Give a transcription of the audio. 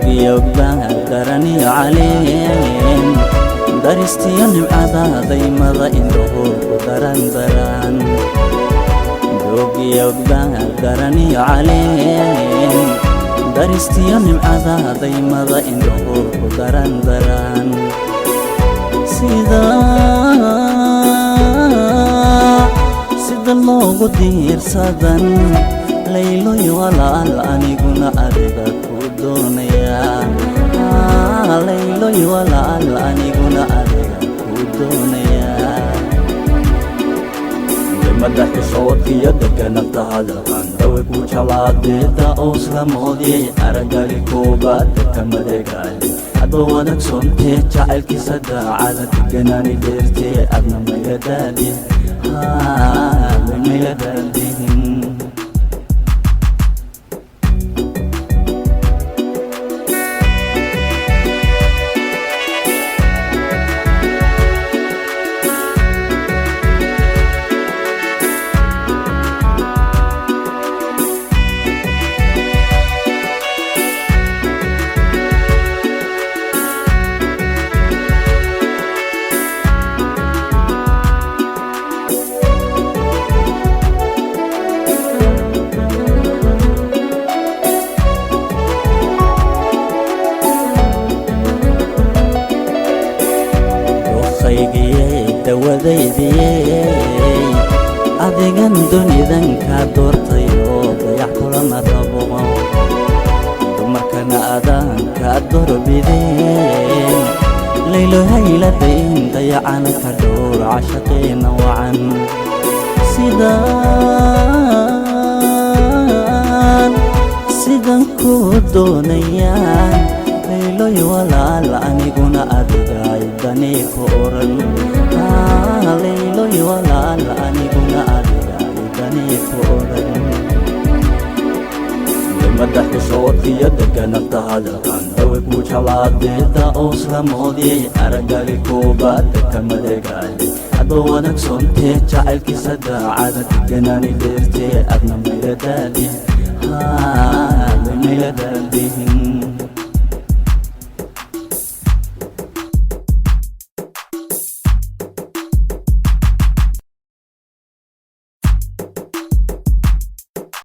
Doogiyogbaha daraniyo caleen, daristiyo nimcada daymada indhahu ku daran daran. Doogiyogbaha daraniyo caleen, daristiyo nimcada daymada indhahu ku daran daran. Sida sida loogu diirsadan, layloy walaal, aniguna adiga ku doonaya. Layloy walaal, aniguna adiga ku doonaya. Madax xishoodkiyo degananta hadalkan dawe ku jeclaadeeda ooslamoodiyay araggali koobaad kamadegaale adoo wadagsoontee jacaylkiisa daacada deganaani dheertee adna mayadaadi mayadaadihin. Dookhaygiye, dawadaydiyey, adigan dunidan kaa doortayo, dayax kulama rabo, dumarkana adaan kaa doorbideen. Laylo hayladayn, dayacana ka dhowr cashaqeena wacan. Sidaan sidan kuu doonayaan, layloy walaal, aniguna adiga danii ku oran. Layloy walaal, aniguna adiga danii ku oran. Madax xishoodkiyo degananta hadalkan dawe ku jeclaadeeda ooslamoodiyay araggali koobaad kamadegaale adoo wadagsoontee jacaylkiisa daacada deganaani dheertee adna mayladaadi mayladaadihin.